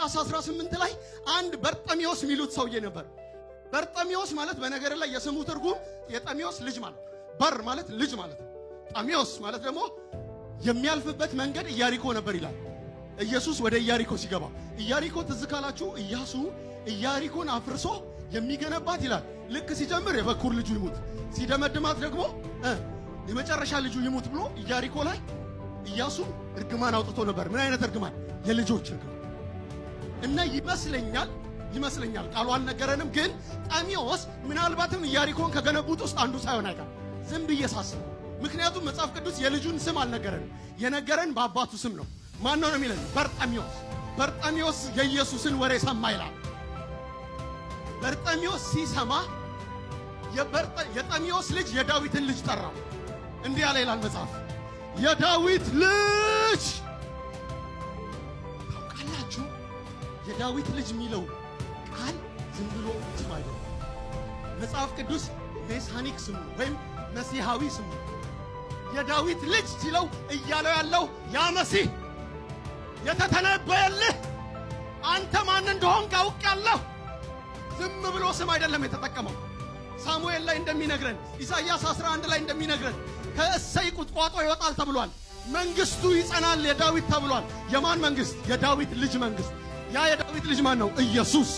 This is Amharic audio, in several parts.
ሉቃስ 18 ላይ አንድ በርጠሚዎስ የሚሉት ሰውዬ ነበር። በርጠሚዎስ ማለት በነገር ላይ የስሙ ትርጉም የጠሚዎስ ልጅ ማለት፣ በር ማለት ልጅ ማለት ነው። ጠሚዎስ ማለት ደግሞ የሚያልፍበት መንገድ ኢያሪኮ ነበር ይላል። ኢየሱስ ወደ ኢያሪኮ ሲገባ፣ ኢያሪኮ ትዝ ካላችሁ፣ ኢያሱ ኢያሪኮን አፍርሶ የሚገነባት ይላል። ልክ ሲጀምር የበኩር ልጁ ይሙት፣ ሲደመድማት ደግሞ የመጨረሻ ልጁ ይሙት ብሎ ኢያሪኮ ላይ ኢያሱ እርግማን አውጥቶ ነበር። ምን አይነት እርግማን? የልጆች እርግማን። እና ይመስለኛል፣ ቃሉ አልነገረንም፣ ግን ጠሚዎስ ምናልባትም ኢያሪኮን ከገነቡት ውስጥ አንዱ ሳይሆን አይቀርም ዝም ብዬ ሳስብ። ምክንያቱም መጽሐፍ ቅዱስ የልጁን ስም አልነገረንም። የነገረን በአባቱ ስም ነው። ማን ነው የሚለን? በርጠሚዎስ። በርጠሚዎስ የኢየሱስን ወሬ ሰማ ይላል። በርጠሚዎስ ሲሰማ የጠሚዎስ ልጅ የዳዊትን ልጅ ጠራው። እንዲህ ያለ ይላል መጽሐፍ፣ የዳዊት ልጅ። ታውቃላችሁ፣ የዳዊት ልጅ የሚለው ቃል ዝም ብሎ ስም አይደለም። መጽሐፍ ቅዱስ messianic ስሙ ወይም መሲሐዊ ስሙ። የዳዊት ልጅ ሲለው እያለው ያለው ያ መሲህ የተተነበየልህ፣ አንተ ማን እንደሆንክ አውቄያለሁ። ዝም ብሎ ስም አይደለም የተጠቀመው። ሳሙኤል ላይ እንደሚነግረን፣ ኢሳይያስ 11 ላይ እንደሚነግረን ከእሰይ ቁጥቋጦ ይወጣል ተብሏል። መንግስቱ ይጸናል የዳዊት ተብሏል። የማን መንግስት? የዳዊት ልጅ መንግስት። ያ የዳዊት ልጅ ማን ነው? ኢየሱስ።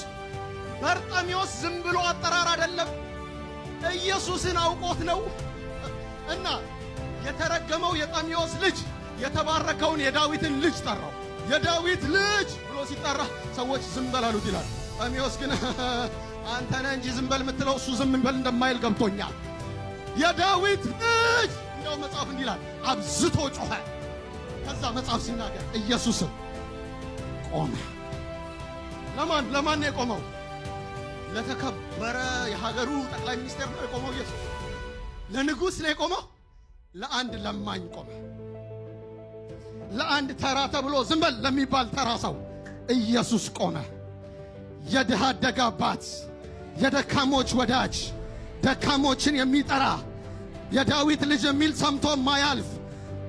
በርጠሚዎስ ዝም ብሎ አጠራር አይደለም፣ ኢየሱስን አውቆት ነው። እና የተረገመው የጠሚዎስ ልጅ የተባረከውን የዳዊትን ልጅ ጠራው። የዳዊት ልጅ ብሎ ሲጠራ ሰዎች ዝም በል አሉት ይላል። ጠሚዎስ ግን አንተ ነህ እንጂ ዝም በል የምትለው፣ እሱ ዝም በል እንደማይል ገብቶኛል። የዳዊት ልጅ፣ እንደው መጽሐፍ እንዲህ ይላል፣ አብዝቶ ጮኸ። ከዛ መጽሐፍ ሲናገር ኢየሱስም ቆመ። ለማን ለማን ነው የቆመው? ለተከበረ የሀገሩ ጠቅላይ ሚኒስቴር ነው የቆመው ኢየሱስ? ለንጉሥ ነው የቆመው? ለአንድ ለማኝ ቆመ። ለአንድ ተራ ተብሎ ዝም በል ለሚባል ተራ ሰው ኢየሱስ ቆመ። የድሃ አደግ አባት፣ የደካሞች ወዳጅ፣ ደካሞችን የሚጠራ፣ የዳዊት ልጅ የሚል ሰምቶ ማያልፍ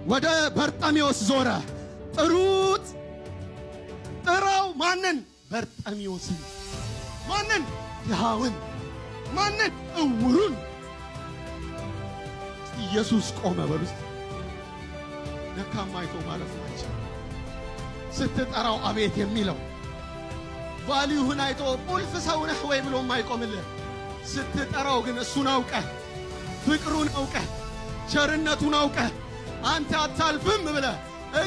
ወደ በርጠሚዎስ ዞረ። ጥሩት፣ ጥራው። ማንን? በርጠሚዎስን። ማንን? ድሃውን። ማንን? እውሩን። ኢየሱስ ቆመ በሉ እስቲ። ደካማ አይቶ ማለፍ አይችልም። ስትጠራው አቤት የሚለው፣ value ህን አይቶ ቁልፍ ሰው ነህ ወይ ብሎ የማይቆምልህ፣ ስትጠራው ግን እሱን አውቀህ፣ ፍቅሩን አውቀህ፣ ቸርነቱን አውቀህ፣ አንተ አታልፍም ብለህ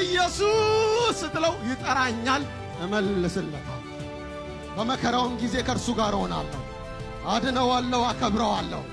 ኢየሱስ ስትለው ይጠራኛል፣ እመልስለታለሁ። በመከራውም ጊዜ ከእርሱ ጋር እሆናለሁ፣ አድነዋለሁ፣ አከብረዋለሁ።